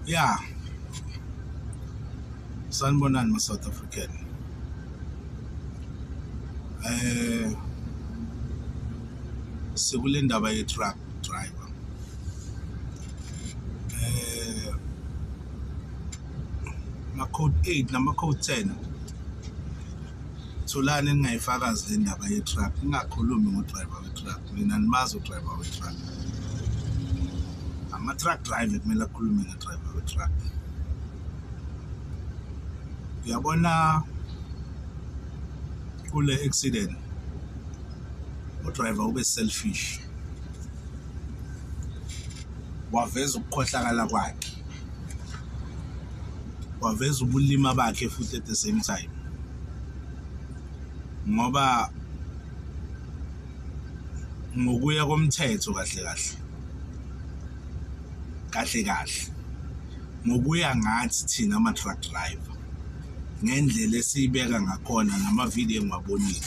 Yeah. Sanibonani ma South African. Eh sikule ndaba ye truck driver. Eh ma code 8 nama code 10 Thulani ningayifakazi le ndaba ye-truck ningakhulumi ngo-driver we-truck nina nimazi u-driver we-truck ama-truck driver kumele akhulume nge-driver we-truck uyabona kule accident udriver ube selfish waveza ukukhohlakala kwakhe waveza ubulima bakhe futhi at the same time ngoba ngokuya komthetho kahle kahle kahle kahle ngokuya ngathi thina ama-truck driver ngendlela esiyibeka ngakhona namavidiyo engiwabonile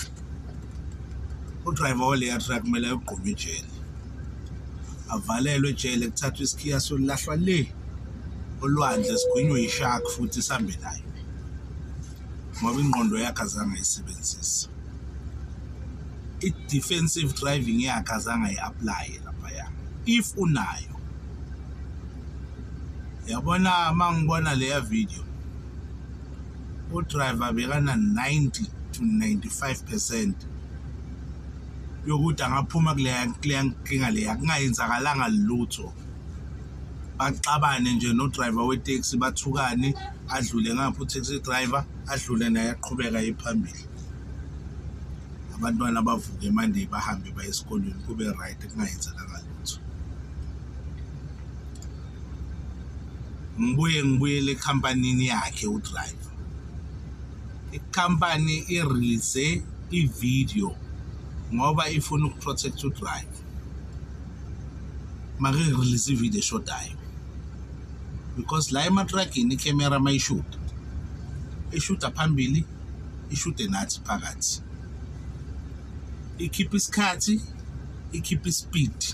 udriver waleya truck kumele ayogquma ejele avalelwe ejele kuthathwe isikhiya siyolahlwa le olwandle sigwinywe yishark futhi sihambe nayo ngoba ingqondo yakhe azange ayisebenzise i-defensive driving yakhe azange ayi-aplaye laphaya if unayo yabona uma ngibona leya video udriver bekana 90 to 95% yokuthi angaphuma kuleya kuleya nkinga leya kungayenzakalanga lutho baxabane nje no-driver weteksi bathukane adlule ngapha u-taxi driver adlule naye aqhubeka ephambili abantwana bavuke Monday bahambe baye esikolweni kube right kungayenzelanga lutho ngibuye ngibuyele ekhampanini yakhe udriver ikhampani i-release i-video ngoba ifuna ukuprotect udriver make release i-video eshodayo because la ematragini ikhemera mayishuda ishuda phambili ishude nathi phakathi ikhipha isikhathi ikhipha ispeed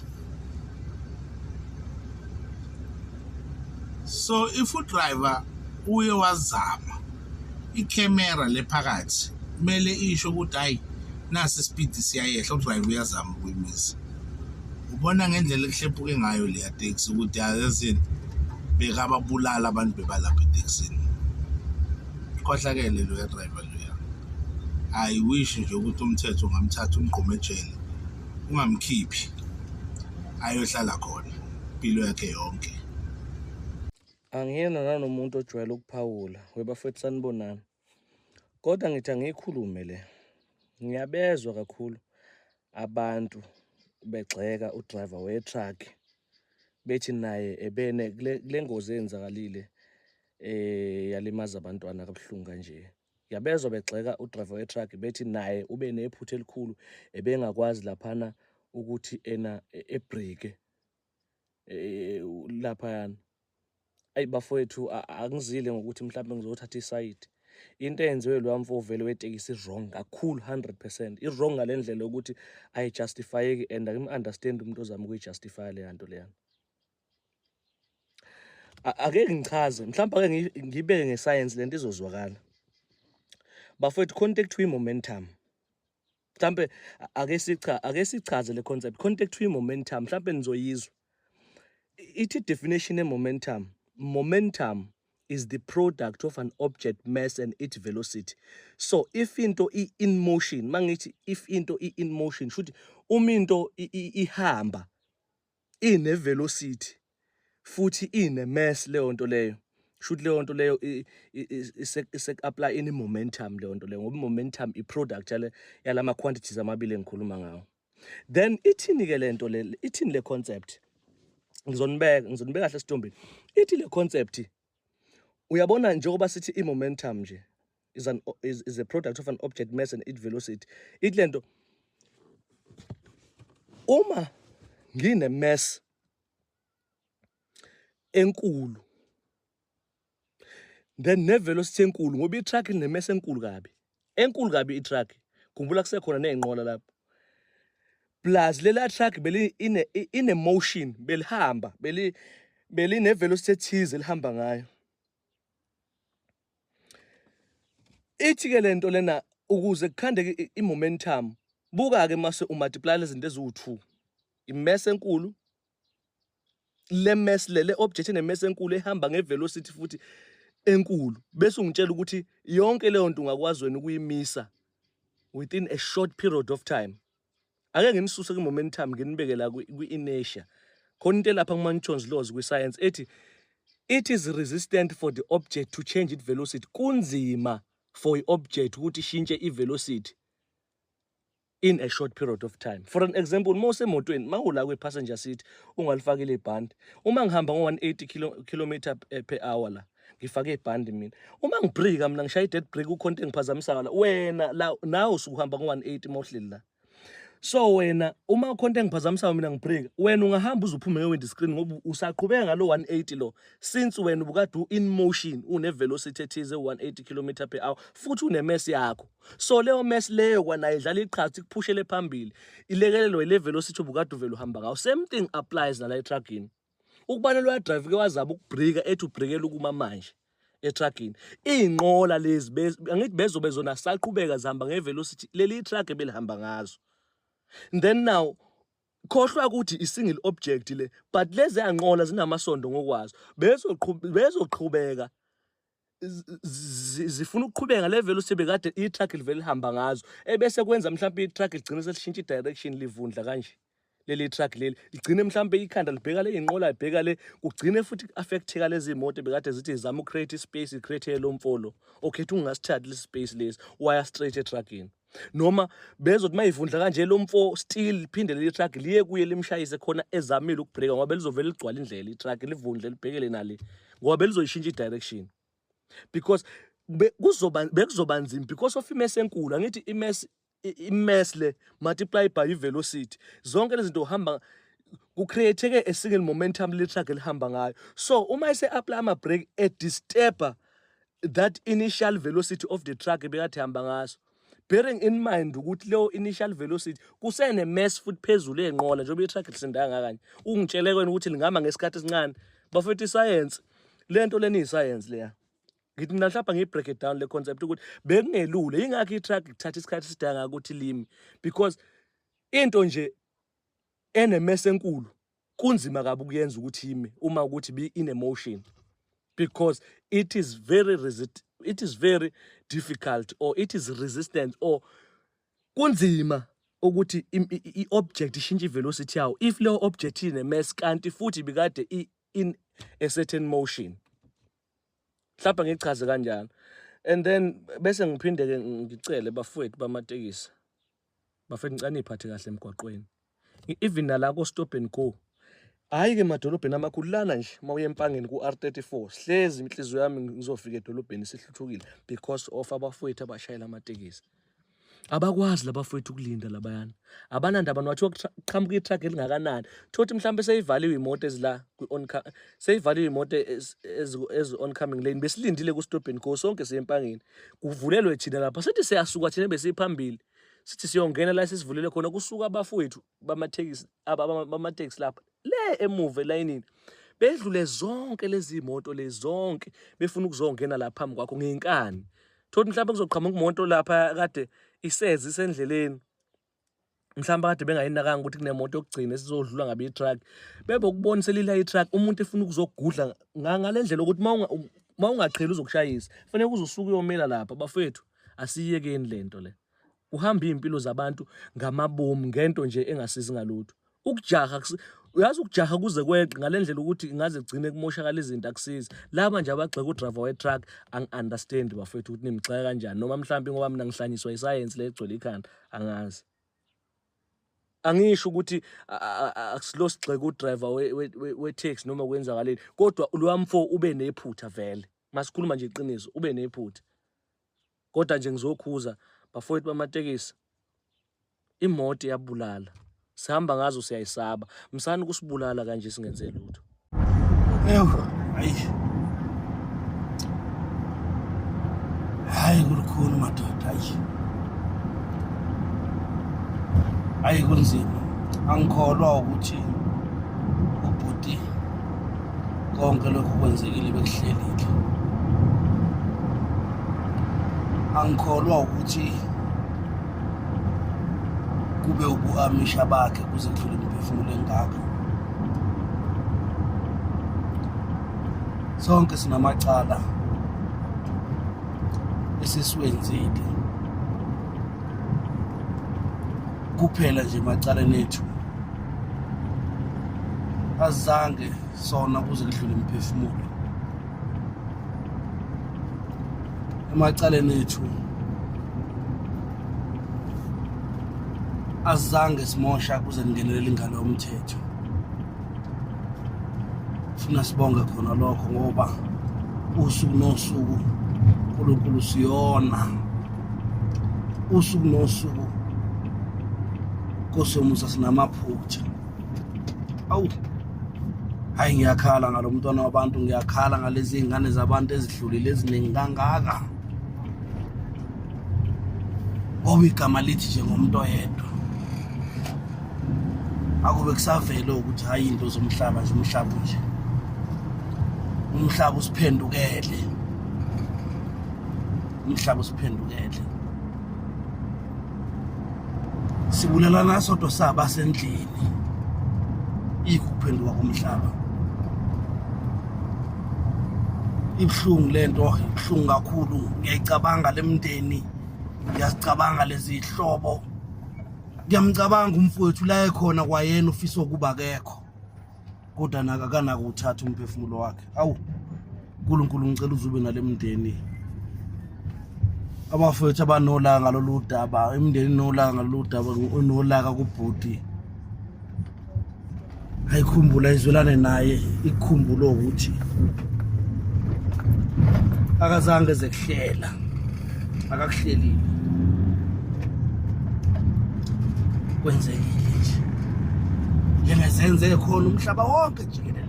so if udriver uye wazama ikhemera le phakathi kumele isho ukuthi hayi nasi ispeed siyayehla udriver uyazama ukuyimisa ubona ngendlela ekuhlephuke ngayo leya taxi ukuthi yazini bekababulala abantu bebalapha etekisini khohlakele loya driver loya I wish nje ukuthi umthetho ungamthatha umgqume ejele ungamkhiphi ayohlala khona impilo yakhe yonke. Angiyena nanomuntu ojwayele ukuphawula webafethu sanibonani kodwa ngithi angiyikhulume le ngiyabezwa kakhulu abantu begxeka udriver we-truck bethi naye ebene kule ngozi eyenzakalile eh yalimaza abantwana kabuhlungu kanje Ngiyabezwa begxeka udriver we-truck bethi naye ube nephutha elikhulu ebengakwazi laphana ukuthi ena ebrike e, e, laphayana. Ayi bafowethu angizile ngokuthi mhlawumbe ngizothatha isayidi. Into eyenziwe loya mfo vele wetekisi i-wrong kakhulu 100%. I-wrong ngale ndlela yokuthi ayijustifyeki and angim-understand umuntu ozama ukuyijustifya leya nto leyana. Ake ngichaze mhlawumbe ake ngibeke ngesayensi lento izozwakala. Bafowethu khona into ekuthiwa i-momentum. Mhlampe ake sicha ake sichaze le concept. Khona into ekuthiwa i-momentum mhlampe nizoyizwa. Ithi definition ye-momentum, momentum is the product of an object mass and its velocity. So if into i-in motion, mangithi if into i-in motion, shuthi uma into ihamba ine-velocity futhi ine-mass leyo nto leyo shuthi leyo nto leyo isek-apply ini momentum leyo nto leyo ngoba i-momentum i-product yale yalama quantities amabili engikhuluma ngawo then ithini-ke le nto le ithini le concept ngizonibeka ngizonibeka kahle esithombeni ithi le concept uyabona njengoba sithi i-momentum nje is an is a product of an object mass and its velocity ithi lento uma ngine mass enkulu then ne velocity enkulu ngoba i-truck ine mass enkulu kabi enkulu kabi i-truck khumbula kusekhona nezinqola lapho plus lela truck beli ine ine motion belihamba beli Beline-velocity ethize elihamba ngayo. Ithi-ke le nto lena ukuze kukhandeke i-momentum, buka-ke mase umultiply lezi zinto eziwu-two. I-mass enkulu, le mass le object ene-mass enkulu ehamba nge-velocity futhi enkulu, bese ungitshela ukuthi yonke leyo nto ungakwazi wena ukuyimisa within a short period of time. Ake nginisuse kwi-momentum nginibeke la kwi-inertia. Khona into elapha kuma-Newton's laws kwi-science ethi it is resistant for the object to change its velocity. Kunzima for i-object ukuthi ishintshe i-velocity in a short period of time. For an example, uma usemotweni, uma ula kwi-passenger seat ungalifakile ibhandi, uma ngihamba ngo-180 kilometer per hour la, ngifake ibhandi mina, uma ngibrika mina ngishaya i-dead brake, kukhona into engiphazamisayo la, wena la nawe usuhamba ngo-180 uma uhleli la. So wena uma kukhona into engiphazamisayo mina ngibrika, wena ungahamba uze uphume nge-windscreen ngoba usaqhubeka ngalo 180 lo, since wena ubukade u-in motion une-velocity ethize 180 kilometer per hour futhi une-mass yakho. So leyo mass leyo kwanayo idlala iqhaza ikuphushele phambili, ilekelelwe ile velocity obukade uvele uhamba ngayo. Same thing applies nala etruckini. Ukubana loya driver ke wazama ukubrika ethi ubrikela ukuma manje etruckini, iy'nqola lezi angithi bezobe zona saqhubeka zihamba nge-velocity leli truck ebelihamba ngazo. Then now khohlwa ukuthi i-single object le, but lezi yanqola zinamasondo ngokwazo, bezoqhubeka zifuna ukuqhubeka le velocity bekade i-truck livele lihamba ngazo, ebese kwenza mhlawumbe i-truck ligcine selishintsha i-direction livundla kanje. Leli truck leli ligcine mhlawumbe ikhanda libheka le, inqola libheka le, kugcine futhi ku-affecteka lezi moto bekade zithi zizama ucreate ispace, icreate lo mfolo okhetha ungasithathi lesi space lesi waya straight etruckini. Noma bezothi mayivundla kanje lo mfo still liphinde leli truck liye kuye limshayise khona ezamile ukubreka, ngoba belizovele ligcwale indlela i-truck livundle libhekele nale, ngoba belizoyishintsha i-direction because kuzoba bekuzoba nzima because of i-mass enkulu. Angithi i-mass le multiply by i-velocity, zonke lezi zinto uhamba kucreate-ke a single momentum le truck elihamba ngayo. So uma ese-apply ama-brake e-disturba that initial velocity of the truck ebekade hamba ngaso, bearing in mind ukuthi leyo initial velocity kusene-mass futhi phezulu ey'nqola, njengoba i-truck lisinda kangakanye, ungitshele wena ukuthi lingama ngesikhathi esincane. Bafethu, isayensi le nto lena, iyisayensi leya. Ngithi mina mhlawumbe ngiyi-break it down le concept ukuthi bekungelula, yingakho i-truck kuthatha isikhathi eside kangaka ukuthi lime, because into nje ene-mass enkulu kunzima kabi ukuyenza ukuthi ime uma ukuthi be in a motion, because it is very difficult or it is resistant or kunzima ukuthi i-object ishintshe i-velocity yawo if leyo object ine-mass kanti futhi ibikade in a certain motion. Mhlawumbe ngichaze kanjalo, and then bese ngiphinde-ke ngicele bafowethu bamatekisi, bafethu, ngicela niy'phathe kahle emgwaqweni, even nala ko-stop and go. Hhayi-ke emadolobheni amakhulu lana nje, uma uye eMpangeni ku-R34, hlezi inhliziyo yami ngizofika edolobheni sihluthukile because of abafowethu abashayela amatekisi. Abakwazi labafowethu ukulinda labayana, abanandaba nowathiwa kuqhamuka i-truck elingakanani. Thothi mhlawumbe seyivaliwe imoto ezila kwi-on, seyivaliwe imoto ezi-oncoming lane, besilindile ku-stop and go sonke siye eMpangeni, kuvulelwe thina lapha, sithi siyasuka thina besiphambili, sithi siyongena la esisivulele khona, kusuka abafowethu bamatekisi bamatekisi lapha le emuva elayinini, bedlule zonke lezi moto lezi zonke, befuna ukuzongena la phambi kwakho ngenkani. Thothi mhlawumbe kuzoqhamuka imoto lapha kade iseze isendleleni, mhlawumbe kade bengayinakanga ukuthi kunemoto yokugcina esizodlula ngabe i-truck, bebe ukubona selila i-truck, umuntu efuna ukuzogudla ngale ndlela ukuthi uma ungaqheli uzokushayisa, fanele uze usuke uyomela lapha. Bafethu, asiyekeni lento le, kuhamba iy'mpilo zabantu ngamabomu ngento nje engasizi ngalutho. Ukujaha uyazi, ukujaha kuze kweqe ngale ndlela ukuthi ngaze kugcine kumoshakala izinto, akusizi. Laba nje abagxeka udriver we-truck, angi-understand bafethu ukuthi nimgxeka kanjani, noma mhlawumbe ngoba mina ngihlanyiswa isayensi le egcwele ikhanda, angazi. Angisho ukuthi akusilo sigxeka udriver we-taxi noma kwenzakaleni, kodwa lowa mfo ube nephutha vele, masikhuluma nje iqiniso, ube nephutha. Kodwa nje ngizokhuza bafowethu bamatekisi, imoto iyabulala, sihamba ngazo siyayisaba, msani ukusibulala kanje singenze lutho. Ewu, hayi. Hayi, kulukhuni madoda, hayi. Hayi, kunzima. Angikholwa ukuthi ubhuti Konke lokhu kwenzekile bekuhlelile. Angikholwa ukuthi kube ubu-amisha bakhe kuze kudlule imiphefumulo engaka. Sonke sinamacala esesiwenzile, kuphela nje emacaleni ethu azange sona kuze kudlule imiphefumulo. Emacaleni ethu azange simosha kuze kungenelele ingalo yomthetho. Funa sibonge khona lokho, ngoba usuku nosuku uNkulunkulu siyona, usuku nosuku Nkosi yomusa sinamaphutha. Awu, hayi, ngiyakhala ngalo mntwana wabantu, ngiyakhala ngalezi iy'ngane zabantu ezidlulile eziningi kangaka, ngoba igama lithi nje ngomuntu oyedwa akube kusavele ukuthi hayi, into zomhlaba nje, umhlaba nje, umhlaba usiphendukele, umhlaba usiphendukele, sibulalana sodwa saba sendlini, ikho ukuphenduka komhlaba. Ibuhlungu lento, ibuhlungu kakhulu. Ngiyayicabanga lemndeni, ngiyazicabanga lezi hlobo, ngiyamcabanga umfowethu la ekhona kwayena ufisa ukuba akekho, kodwa naka akanako uthatha umphefumulo wakhe. Awu uNkulunkulu, ngicela uzube nale mndeni, abafowethu abanolaka ngalolu daba, imindeni inolaka ngalolu daba, onolaka kubhuti, ayikhumbula izwelane naye, ikukhumbule ukuthi akazange eze kuhlela, akakuhlelile, kwenzekile nje njengezenze khona umhlaba wonke jikelele.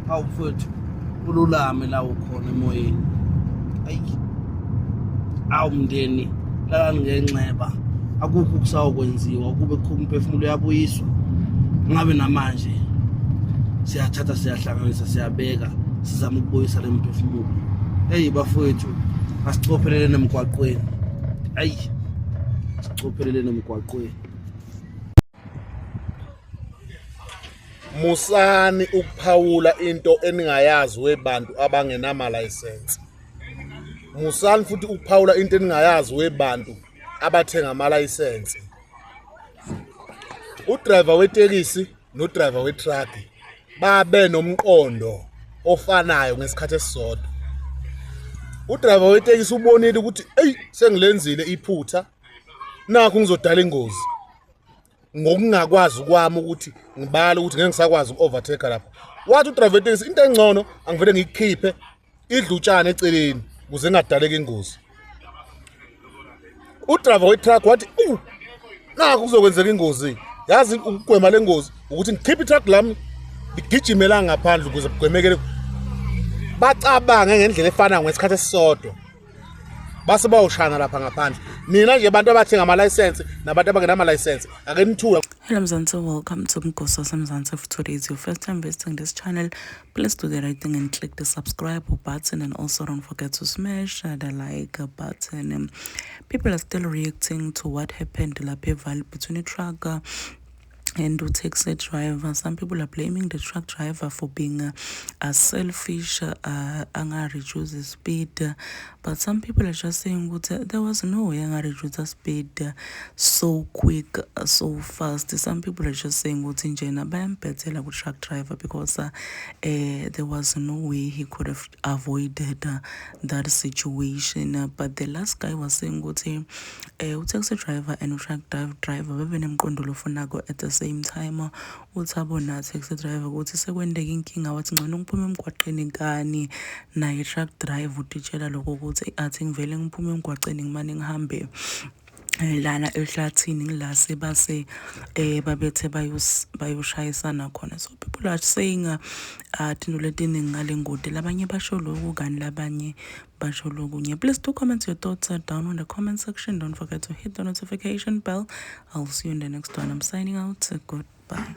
Awu mfowethu, ululame la ukhona emoyeni. Ayi, awu mndeni, lalani ngenxeba, akukho okusawukwenziwa. Kube umphefumulo uyabuyiswa ngabe namanje siyathatha, siyahlanganisa, siyabeka, sizama ukubuyisa le mphefumulo. Eyi bafowethu, asicophelele nemgwaqweni, ayi, sicophelele nemgwaqweni. Musani ukuphawula into eningayazi webantu abangenamalayisensi. Musani futhi ukuphawula into eningayazi webantu abathenga amalayisensi. Udriver wetekisi nodriver wetruck babe nomqondo ofanayo ngesikhathi esisodwa. Udriver wetekisi ubonile ukuthi eyi, sengilenzile iphutha, nakho ngizodala ingozi ngokungakwazi kwami ukuthi ngibale ukuthi ngeke ngisakwazi uku-overtake lapha. Wathi udriver wetekisi, into engcono angivele ngiyikhiphe idle utshani eceleni ukuze ingadaleki ingozi. Udriver wetruck wathi, nakho kuzokwenzeka ingozi, yazi ukugwema le ngozi ukuthi ngikhiphe itruck lami ligijime la ngaphandle ukuze kugwemeke. Bacabange ngendlela efanayo ngesikhathi esisodwa, base bayoshana lapha ngaphandle. Nina nje abantu abathenga amalayisensi nabantu abangenamalayisensi, ake nithule. Hello Mzansi, welcome to Mgoso Mzansi. If today is your first time visiting this channel, please do the right thing and click the subscribe button, and also don't forget to smash the like button. People are still reacting to what happened lapha eVaal between a truck and the taxi driver. Some people are blaming the truck driver for being selfish, anga reduce the speed, but some people are just saying ukuthi there was no way anga reduce the speed so quick, so fast. Some people are just saying ukuthi njena bayambhethela ku-truck driver because there was no way he could have avoided that situation. But the last guy was saying ukuthi u-taxi driver and u-truck driver bebenemqondo lofunako at the same time. Uthi abona taxi driver ukuthi sekwenteka inkinga, wathi ngcono ngiphume emgwaqeni, kani naye truck driver utitshela lokho ukuthi athi ngivele ngiphume emgwaqeni, ngimane ngihambe lana ehlathini, ngilase base babethe bayoshayisana khona. So people are saying tinto letiningi ngale ngoti, labanye basho lokhu kanti labanye basho lokunye. Please do comment your thoughts down on the comment section. Don't forget to hit the notification bell. I'll see you in the next one. I'm signing out. Goodbye.